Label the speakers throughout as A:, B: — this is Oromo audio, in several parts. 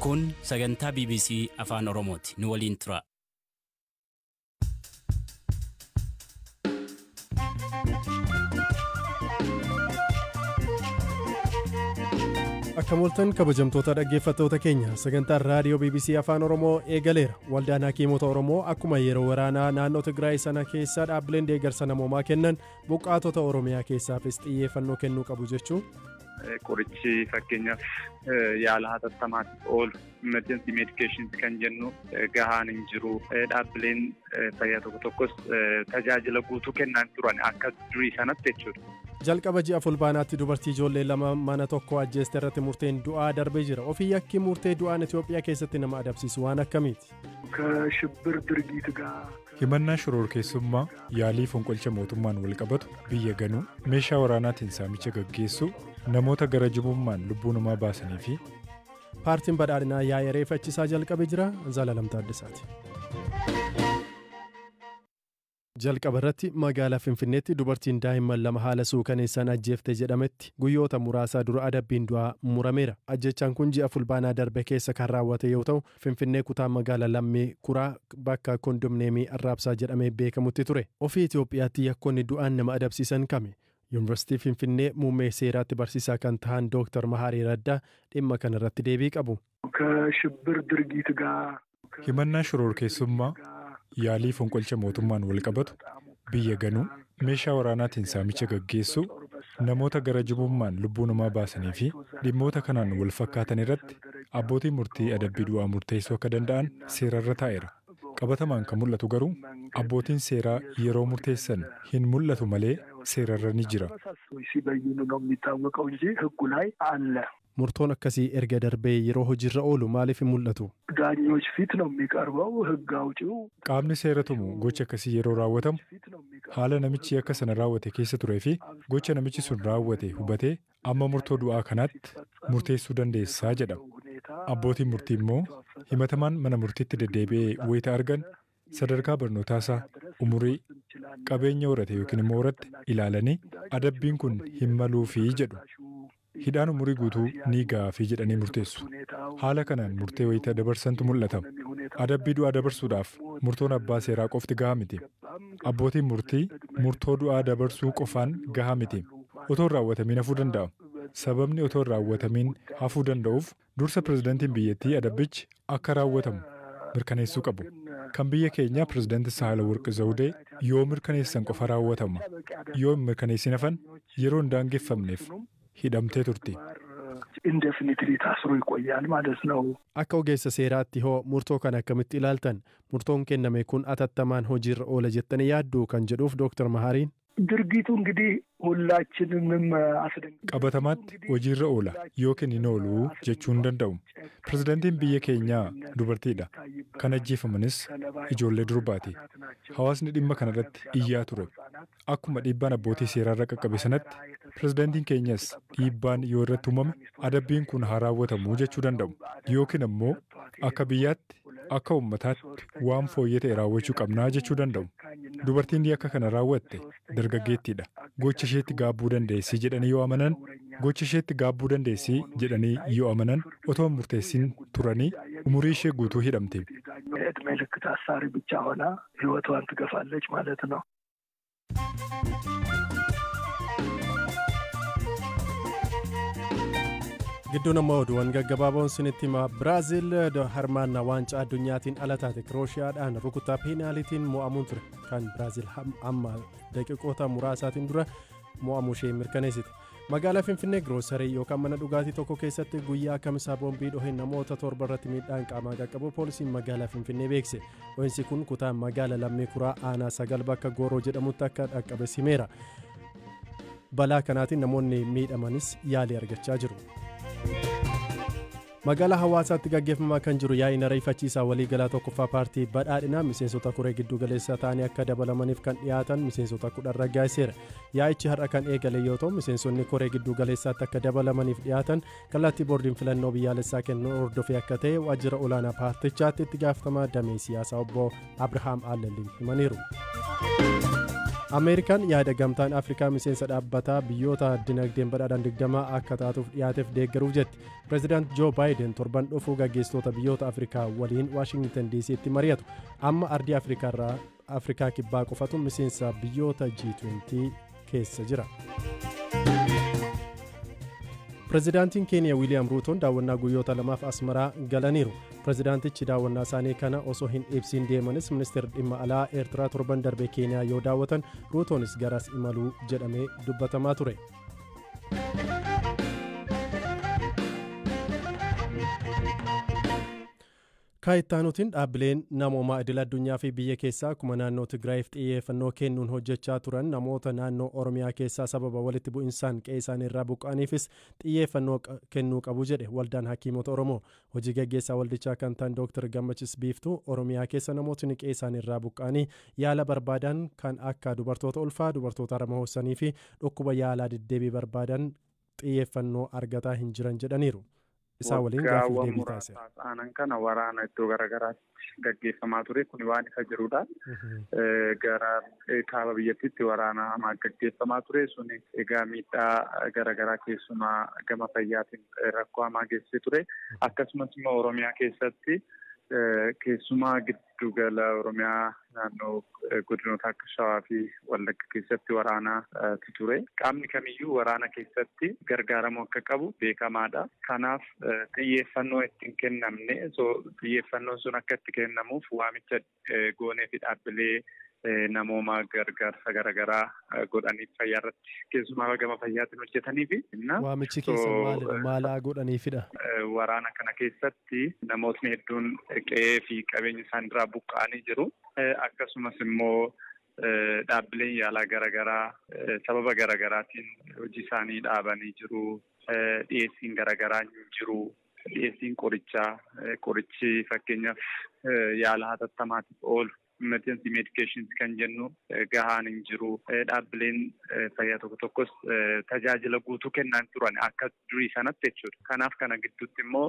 A: Kun sagantaa BBC Afaan Oromooti. Nu waliin tura.
B: Akka mooltan kabajamtoota dhaggeeffattoota keenya, sagantaan raadiyoo BBC Afaan Oromoo eegaleera. Waldaan Hakiimota Oromoo akkuma yeroo waraanaa naannoo Tigraay sana keessa dhaabbileen deeggarsa namoomaa kennan buqqaatota Oromiyaa keessaafis xiyyeeffannoo kennuu qabu jechuun.
C: Qorichi fakkeenyaaf yaala hatattamaatiif oolu, emergency medications kan jennu, gahaan hin jiru. Dhaabbileen fayyaa tokko tokkos tajaajila guutuu kennaa turan akka durii sanatti jechuudha.
B: Jalqaba ji'a Fulbaanaatti dubartii ijoollee lama mana tokko ajjeeste irratti murteen du'aa darbee jira. Ofii yakki murtee du'aan Itoophiyaa keessatti nama adabsiisu waan akkamiiti?
D: ከሽብር ድርጊት ጋር
E: Himannaa shororkeessummaa, yaalii fonqolcha mootummaan walqabatu, biyya ganuu, meeshaa waraanaatiin saamicha gaggeessuu, namoota gara jibummaan lubbuu namaa baasanii fi
B: Paartiin Badhaadhinaa yaa'ii ariifachiisaa jalqabee jira. Zalaalam Taaddasaati. Jalqaba irratti magaalaa Finfinneetti dubartiin daa'imman lama haala suukaneessaan ajjeefte jedhametti guyyoota muraasaa dura adabbiin du'aa murameera. Ajjechaan kun ji'a Fulbaanaa darbe keessa kan raawwate yoo ta'u, Finfinnee kutaa magaalaa Lammii Kuraa bakka kondomneemii Arraabsaa jedhamee beekamutti ture. Ofii Itoophiyaatti yakkoonni du'aan nama adabsiisan kami? Yuunivarsiitii Finfinnee muummee seeraatti barsiisaa kan ta'an Dooktar Maharii Raddaa dhimma kanarratti deebii qabu.
D: ከሽብር ድርጊት ጋር
E: Himannaa shororkeessummaa, yaalii fonqolcha mootummaan walqabatu, biyya ganuu, meeshaa waraanaatiin saamicha gaggeessuu, namoota gara jibummaan lubbuu namaa baasanii fi dhimmoota kanaan wal fakkaatan irratti abbootiin murtii adabbii du'aa murteessuu akka danda'an seerarra taa'eera. Qabatamaan kan mul'atu garuu abbootiin seeraa yeroo murteessan hin mul'atu malee seerarra ni jira.
D: ሲበይኑ ነው የሚታወቀው እንጂ ሕጉ ላይ አለ።
B: Murtoon akkasii erga darbee yeroo hojiirra oolu maaliif hin mul'atu?
D: ዳኞች ፊት ነው የሚቀርበው። ሕግ አውጪው
E: Qaamni seera tumu gocha akkasii yeroo raawwatamu
D: ፊት ነው የሚቀርበው።
E: haala namichi akka sana raawwate keessa turee fi gocha namichi sun raawwate hubatee amma murtoo du'aa kanaatti murteessuu dandeessaa jedha. Abbootiin murtii immoo himatamaan mana murtiitti deddeebi'ee wayita argan sadarkaa barnootaasaa, umurii, qabeenya horate yookiin immoo horatte ilaalanii adabbiin kun hin maluufii jedhu. Hidhaan umurii guutuu ni ga'aafii jedhanii murteessu. Haala kanaan murtee wayita dabarsantu mul'ata. Adabbii du'aa dabarsuudhaaf murtoon abbaa seeraa qofti gahaa miti. Abbootiin murtii murtoo du'aa dabarsuu qofaan gahaa miti. Otoo hin raawwatamiin hafuu danda'a. Sababni otoo hin raawwatamiin hafuu danda'uuf dursa pirezidantiin biyyattii adabbichi akka raawwatamu mirkaneessuu qabu. Kan biyya keenyaa pirezidanti Sahaalawarqi Zawudee yoo mirkaneessan qofa raawwatama. Yoo hin mirkaneessin hafan yeroo hin daangeffamneef hidhamtee turti.
D: Indefinitely ታስሮ ይቆያል ማለት ነው።
B: Akka ogeessa seeraatti hoo murtoo kana akkamitti ilaaltan? Murtoon kenname kun atattamaan hojiirra oola jettanii yaadduu kan jedhuuf Dooktar Mahariin.
D: ድርጊቱ እንግዲህ ሁላችንንም አስደንግ
E: Qabatamaatti hojiirra oola yookiin hin oolu jechuu hin danda'u. Pirezidantiin biyya keenyaa dubartiidha. Kan ajjeefamanis ijoollee durbaati. Hawaasni dhimma kanarratti iyyaa ture. Akkuma dhiibbaan abbootii seeraarra qaqqabe sanatti pirezidantiin keenyas dhiibbaan yoo irratti uumame adabbiin kun haa raawwatamu jechuu danda'u. Yookiin ammoo akka biyyaatti, akka uummataatti waan fooyyee ta'e raawwachuu qabnaa jechuu danda'u. Dubartiin yakka kana raawwatte dargaggeettiidha. Gocha isheetti gaabbuu dandeessi jedhanii yoo amanan, gocha isheetti gaabbuu dandeessi jedhanii yoo amanan, otoo hin murteessin turanii umurii ishee guutuu hidhamte.
D: የዕድሜ ልክ ታሳሪ ብቻ ሆና ህይወቷን ትገፋለች ማለት ነው።
B: Gidduun amma oduuwwan gaggabaaboon sinitti hima. Biraazil hirmaannaa waancaa addunyaatiin ala taate. Kirooshiyaadhaan rukuttaa peenaalitiin mo'amuun ture kan Biraazil amma daqiiqoota muraasaatiin dura mo'amuu ishee mirkaneessite. Magaalaa Finfinnee giroosarii yookaan mana dhugaatii tokko keessatti guyyaa Kamisaa boombii dhoheen namoota 7 irratti miidhaan qaamaa qaqqabu poolisiin magaalaa Finfinnee beekse. Dhohinsi kun kutaa magaalaa Lammii Kuraa aanaa 9 bakka Gooroo jedhamutti akka dhaqqabe himeera. Balaa kanaatiin namoonni miidhamanis yaalii argachaa jiru. Magaalaa Hawaasaatti gaggeeffamaa kan jiru yaa'iin ariifachiisaa waliigalaa tokkoffaa paartii Badhaadhinaa miseensota koree giddu galeessaa ta'anii akka dabalamaniif kan dhiyaatan miseensota 10 raggaasiseera. Yaa'ichi har'a kan eegale yoo ta'u, miseensonni koree giddu galeessaatti akka dabalamaniif dhiyaatan kallattii boordiin filannoo biyyaalessaa kennu hordofee akka ta'e waajjira olaanaa paartichaatti itti gaafatamaa damee siyaasaa obbo Abrahaam Allalliin himaniiru. Ameerikaan yaada gamtaan Afrikaa miseensa dhaabbataa biyyoota dinagdeen badhaadhaan 20 akka taatuuf dhiyaateef deeggaruuf jetti. Pireezidaant Joo Baayiden torban dhufuu gaggeessitoota biyyoota Afrikaa waliin Waashingtan DC'tti mari'atu. Amma ardii Afrikaarraa Afrikaa kibbaa qofatu miseensa biyyoota G20 keessa jira. Pireezidaantiin Keeniyaa Wiiliyaam Ruutoon daawwannaa guyyoota lamaaf Asmaraa galaniiru. Pireezidaantichi daawwannaa isaanii kana osoo hin ibsiin deemanis ministeerri dhimma alaa Eertiraa torban darbe Keeniyaa yoo daawwatan Ruutoonis garas imaluu jedhamee dubbatamaa ture. Kaayittaanutiin dhaabbileen namoomaa idil addunyaa fi biyya keessaa akkuma naannoo Tigraayiif xiyyeeffannoo kennuun hojjechaa turan namoota naannoo Oromiyaa keessaa sababa walitti bu'insaan qe'ee isaanii irraa buqqa'aniifis xiyyeeffannoo kennuu qabu jedhe waldaan hakiimota Oromoo. Hojii gaggeessaa waldichaa kan ta'an Dr. Gammachis Biiftuu Oromiyaa keessa namootni qe'ee isaanii irraa buqqa'anii yaala barbaadan kan akka dubartoota ulfaa, dubartoota harma hoosisanii fi dhukkuba yaalaa deddeebii barbaadan xiyyeeffannoo argataa hin jiran jedhaniiru. Isaa waliin gaaffii deebii taasise.
C: Aanan kana waraana iddoo garaagaraatti gaggeeffamaa ture kun waan isa jirudha. Gara kaaba biyyattiitti waraana hamaa gaggeeffamaa ture sun egaa miidhaa garaagaraa keessumaa gama fayyaatiin rakkoo hamaa geessisee ture. Akkasumas immoo Oromiyaa keessatti keessumaa giddugala Oromiyaa naannoo godinoota akka Shawaa fi Wallagga keessatti waraanaatu ture. Qaamni kamiyyuu waraana keessatti gargaaramuu akka qabu beekamaadha. Kanaaf xiyyeeffannoo ittiin kennamne xiyyeeffannoon sun akka itti kennamuuf waamicha goonee fi dhaabbilee namoomaa gargaarsa garaagaraa godhaniif fayyaa irratti keessumaa gama fayyaatiin hojjetaniifi.
B: Waamichi keessa maalidha? Maalaa godhaniifidha?
C: Waraana kana keessatti namootni hedduun qe'ee fi qabeenya isaaniirraa buqqa'anii jiru. Akkasumas immoo dhaabbileen yaalaa garaagaraa sababa garaagaraatiin hojii isaanii dhaabanii jiru. Dhiyeessiin garaagaraa hin jiru. Dhiyeessiin qorichaa qorichi fakkeenyaaf yaala hatattamaatiif oolu. Emergency medications kan jennu gahaan hin jiru. Dhaabbileen fayyaa tokko tokkos tajaajila guutuu kennaa hin turan akka durii sanatti jechuudha. Kanaaf kana gidduutti immoo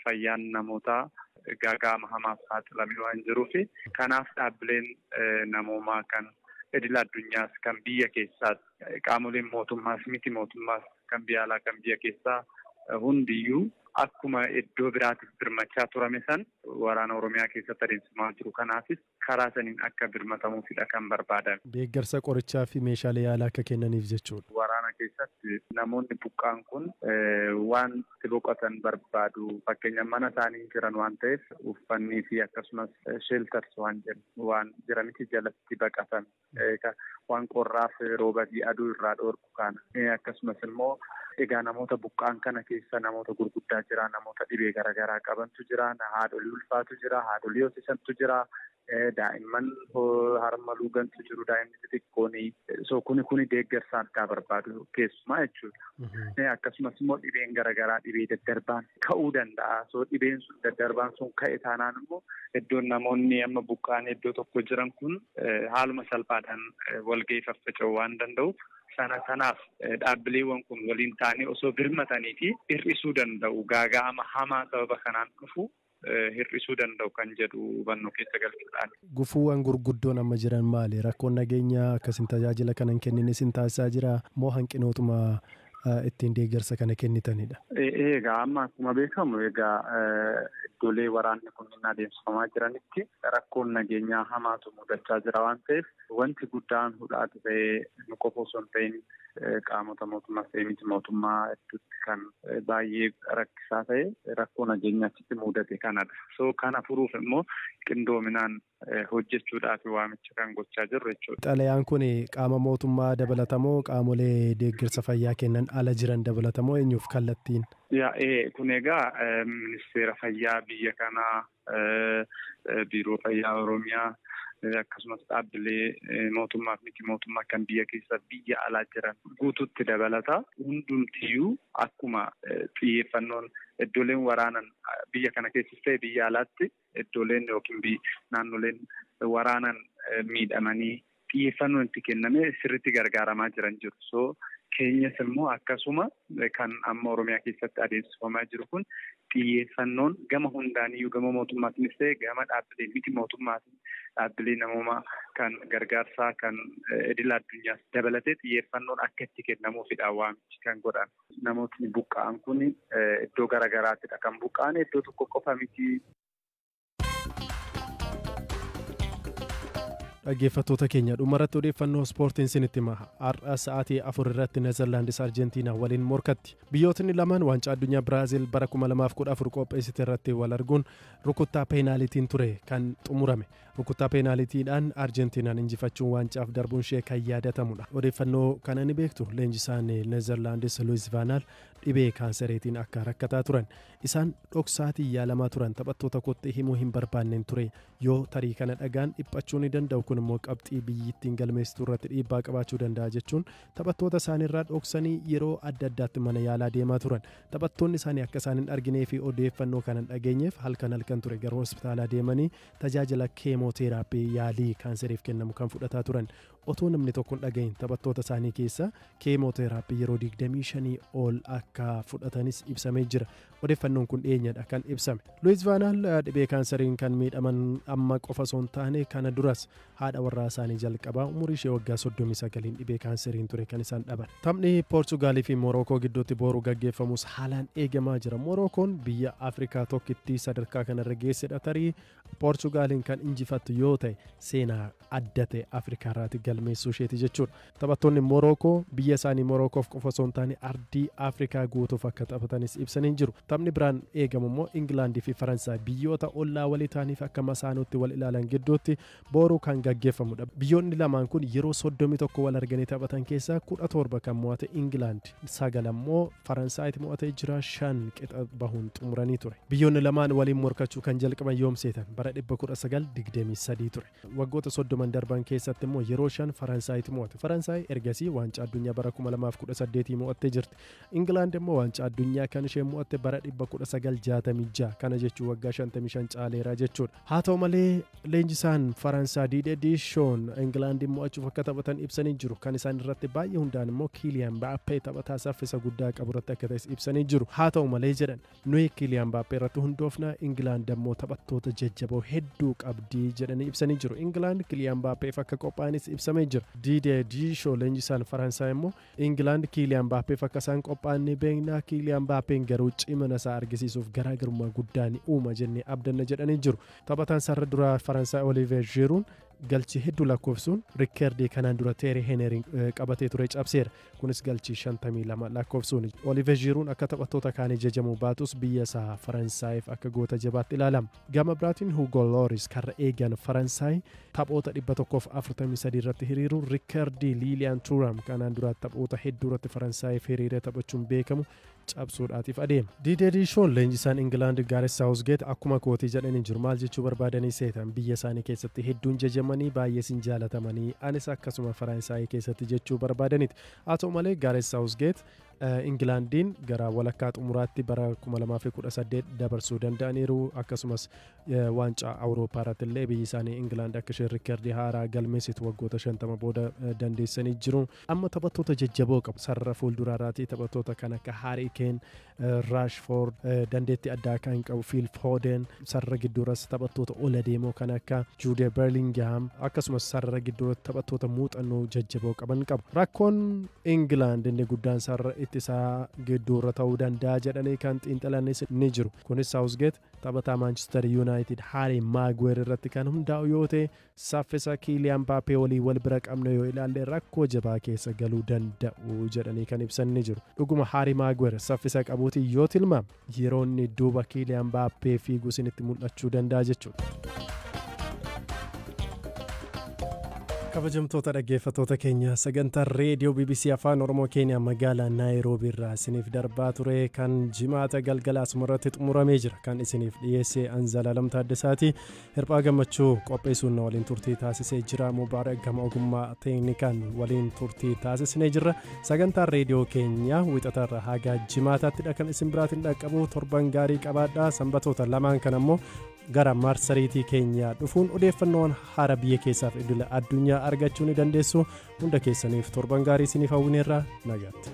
C: fayyaan namootaa gaaga'ama hamaaf saaxilamee waan jiruuf kanaaf dhaabbileen namoomaa kan idil addunyaas kan biyya keessaas qaamoleen mootummaas miti mootummaas kan biyya alaa kan biyya keessaa hundiyyuu akkuma iddoo biraatiif birmachaa turame san waraana Oromiyaa keessatti adeemsifamaa jiru kanaafis karaa saniin akka birmatamuufidha kan barbaadan.
B: Deeggarsa qorichaa fi meeshaalee yaalaa akka kennaniif jechuudha.
C: Waraana keessatti namoonni buqqaan kun waan itti boqotan barbaadu. Fakkeenyaaf mana isaanii jiran waan ta'eef uffannii fi akkasumas shelters waan jennu waan jiranitti jalatti baqatan waan qorraaf rooba fi aduu irraa dhoorku kana. Akkasumas immoo egaa namoota buqqaan kana keessa namoota gurguddaa jira, namoota dhibee garaagaraa qabantu jira, haadholii ulfaatu jira, haadholii hoosisantu jira, daa'imman harma luugantu jiru, daa'imni xixiqqooni. So kuni deeggarsa addaa barbaadu keessumaa jechuudha. Akkasumas immoo dhibeen garaagaraa dhibee daddarbaan ka'uu danda'a. So dhibeen sun daddarbaan sun ka'e taanaan immoo iddoon namoonni amma buqqaan iddoo tokko jiran kun haaluma salphaadhaan walga'ii faffaca'uu waan danda'uuf sana sanaaf dhaabbileewwan kun waliin ta'anii osoo birmatanii fi hir'isuu danda'u gaaga'ama hamaa sababa kanaan dhufu hir'isuu danda'u kan jedhu hubannoo keessa galchuudhaan.
B: Gufuuwwan gurguddoon amma jiran maali? Rakkoon nageenyaa akkasin tajaajila kana hin kennine isin taasisaa jira moo hanqinootuma ittiin deeggarsa kana kennitanidha?
C: Egaa amma akkuma beekamu egaa iddoolee waraanni kunneen adeemsifamaa jiranitti rakkoon nageenyaa hamaatu mudachaa jira waan ta'eef wanti guddaan hudhaati ta'ee nu qofa osoo hin ta'in qaamota mootummaas ta'e miti mootummaa hedduutti kan baay'ee rakkisaa ta'e rakkoo nageenyaa achitti mudate kanadha. So kana furuuf immoo qindoominaan hojjechuudhaaf waamicha kan gochaa jirru jechuudha.
B: Xalayaan kun qaama mootummaa dabalatamoo qaamolee deeggarsa fayyaa kennan ala jiran dabalatamoo eenyuuf kallattiin?
C: Kun egaa ministeera fayyaa biyya kanaa, biiroo fayyaa Oromiyaa, akkasumas dhaabbilee mootummaa fi miti mootummaa kan biyya keessa biyya alaa jiran guutuutti dabalata. Hundumtiyyuu akkuma xiyyeeffannoon iddooleen waraanan biyya kana keessas ta'e biyya alaatti iddooleen yookiin naannoleen waraanan miidhamanii xiyyeeffannoon itti kenname sirriitti gargaaramaa jiran jiru. So keenyas immoo akkasuma kan amma Oromiyaa keessatti adeemsifamaa jiru kun Xiyyeeffannoon gama hundaaniyyuu gama mootummaatiinis ta'e gama dhaabbilee miti mootummaatiin dhaabbilee namoomaa kan gargaarsaa kan idil addunyaas dabalatee xiyyeeffannoon akka itti kennamuufidha waamichi kan godhan. Namootni buqqa'an kun iddoo garaagaraattidha kan buqqa'an, iddoo tokko qofa miti.
B: Dhaggeeffattoota keenya, dhumarratti odeeffannoo ispoortiin isinitti hima. Har'a sa'aatii 4 irratti Neezerlaandis Arjentiinaa waliin morkatti. Biyyootni lamaan waancaa addunyaa Biraaziil bara 2014 qopheessite irratti wal arguun rukuttaa peenaalitiin ture kan xumurame. Rukuttaa peenaalitiidhaan Arjentiinaan injifachuun waancaaf darbuun ishee kan yaadatamudha. Odeeffannoo kana ni beektu, leenjisaan Neezerlaandis Luis Vaanaal dhibee kaansereetiin akka rakkataa turan isaan dhoksaatii yaalamaa turan taphattoota kootti himuu hin barbaanneen ture. Yoo tarii kana dhagaan dhiphachuu ni danda'u, kun immoo qabxii biyyittiin galmeessituu irratti dhiibbaa qabaachuu danda'a jechuun taphattoota isaaniirraa dhoksanii yeroo adda addaatti mana yaalaa deemaa turan. Taphattoonni isaanii akka isaan hin arginee fi odeeffannoo kana hin dhageenyeef halkan halkan ture gara hospitaalaa deemanii tajaajila keemooteeraappii, yaalii kaanseriif kennamu kan fudhataa turan. Otoo namni tokko hin dhagahin taphattoota isaanii keessa keemooteeraappii yeroo 25 ol akka fudhatanis ibsamee jira. Odeeffannoon kun dhiyeenyadha kan ibsame. Luis Vaanaal dhibee kaanseriin kan miidhaman amma qofa osoo hin taane, kana duras haadha warraa isaanii jalqabaa umurii ishee waggaa 39 dhibee kaanseriin ture kan isaan dhaban. Taphni Poorchugaalii fi Moorookoo gidduutti boru gaggeeffamus haalaan eegamaa jira. Moorookoon biyya Afrikaa tokkittii sadarkaa kanarra geessedha. Tarii Poorchugaaliin kan injifattu yoo ta'e, seenaa adda ta'e Afrikaa irraati galmeessuu isheeti jechuudha. Taphattoonni Moorookoo biyya isaanii Moorookoof qofa osoo hin taane ardii Afrikaa guutuuf akka taphatanis ibsanii jiru. Taphni biraan eegamu immoo Ingilaandii fi Faransaay, biyyoota ollaa walii ta'aniif akka masaanuutti wal ilaalan gidduutti boru kan gaggeeffamudha. Biyyoonni lamaan kun yeroo 31 wal arganii taphatan keessaa 17 kan mo'ate Ingilaand, sagal ammoo Faransaayiti mo'atee jira, shan qixa bahuun xumuranii ture. Biyyoonni lamaan waliin morkachuu kan jalqaban yoom seetan? Bara 1923 ture. Waggoota 30 darban keessatti immoo yeroo shan Faransaayiti mo'ate. Faransaay ergasii waancaa addunyaa bara 2018 mo'attee jirti. Ingilaand immoo waancaa addunyaa kan isheen mo'atte bara 1966, kana jechuun waggaa 55 caaleera jechuudha. Haa ta'u malee, leenjisaan Faransaa Diidee Diishoon Ingilaandiin mo'achuuf akka taphatan ibsanii jiru. Kan isaan irratti baay'ee hundaan immoo Kiiliyaan Mbaappee taphataa saffisa guddaa qabu irratti akka ta'es ibsanii jiru. Haa ta'u malee jedhan, nuyi Kiiliyaan Mbaappee irratti hundoofna, Ingilaand ammoo taphattoota jajjaboo hedduu qabdii jedhanii ibsanii jiru. Ingilaand Kiiliyaan Mbaappeef akka qophaa'anis ibsamee jira. Diidee Diishoo leenjisaan Faransaay immoo Ingilaand Kiiliyaan Mbaappeef akka isaan qophaa'an ni beekna, Kiiliyaan Mbaappeen garuu cimina isaa argisiisuuf garaagarummaa guddaa ni uuma jennee abdanna jedhanii jiru. Taphataan sarara duraa Faransaay Oliiver Jiruun galchii hedduu lakkoofsuun rikkeerdii kanaan dura Teerii Heeneriin qabatee ture cabseera. Kunis galchii 52 lakkoofsuun. Oliiver Jiruun akka taphattoota kaanii jajamuu baatus biyya isaa Faransaayif akka goota jabaatti ilaalama. Gama biraatiin Hugo Looris karra eegan Faransaay taphoota 143 irratti hiriiruun rikkeerdii Liiliyaan Turam kanaan dura taphoota hedduu irratti Faransaayif hiriiree taphachuun beekamu cabsuudhaatiif adeema. Diidee Diishoon leenjisaan Ingilaand Gaaret Saawusgeet akkuma kootii jedhanii jiru. Maal jechuu barbaadanii seetan? Biyya isaanii keessatti hedduun jajamanii baay'ee sin jaalatamanii, anis akkasuma Faransaayii keessatti jechuu barbaadaniiti. Haa ta'u malee, Gaaret Saawusgeet Ingilaandiin gara walakkaa xumuraatti bara 2018 dabarsuu danda'aniiru. Akkasumas waancaa Awurooppaa irratti illee biyyi isaanii Ingilaand akka isheen rikkeerdii haaraa galmeessitu waggoota 50 booda dandeessanii jiru. Amma taphattoota jajjaboo qabu. Sarara fuulduraarraatii taphattoota kan akka Haarii Keen, Raashfoord, dandeettii addaa kan qabu Fiil Fooden, sarara gidduuras taphattoota ol adeemoo kan akka Jude Berlingham, akkasumas sarara gidduuratti taphattoota muuxannoo jajjaboo qaban qabu. Rakkoon Ingilaand inni guddaan sarara ittisaa gidduurra ta'uu danda'a jedhanii kan xiinxalanis ni jiru. Kunis Saawusgeet taphataa Maanchister Yuunaayitid Haarii Maagweer irratti kan hundaa'u yoo ta'e, saffisa Kiiliyaan Mbaappee walii wal bira qabne yoo ilaalle rakkoo jabaa keessa galuu danda'u jedhanii kan ibsan ni jiru. Dhuguma Haarii Maagweer saffisa qabuutiin yoo tilmaame, yeroo inni duuba Kiiliyaan Mbaappee fiigu isinitti mul'achuu danda'a jechuudha. Kabajamtoota dhaggeeffattoota keenya, sagantaa reediyoo BBC Afaan Oromoo keenya magaalaa Naayiroobii irraa isiniif darbaa ture kan jimaata galgala asumarratti xumuramee jira. Kan isiniif dhiyeesse Anzalaalam Taaddasaati. Hirphaa Gammachuu qopheessuun na waliin turtii taasisee jira. Mubaarak gama ogummaa teeknikaan waliin turtii taasisnee jirra. Sagantaan reediyoo keenya wixatarra haga jimaataattidha kan isin biraatiin dhaqqabu. Torban gaarii qabaadhaa. Sanbatoota lamaan kan ammoo gara marsariitii keenya dhufuun odeeffannoon haara biyya keessaaf idila addunyaa argachuu ni dandeessu. Hunda keessaniif torban gaarii isiniif hawwineerra, nagaatti.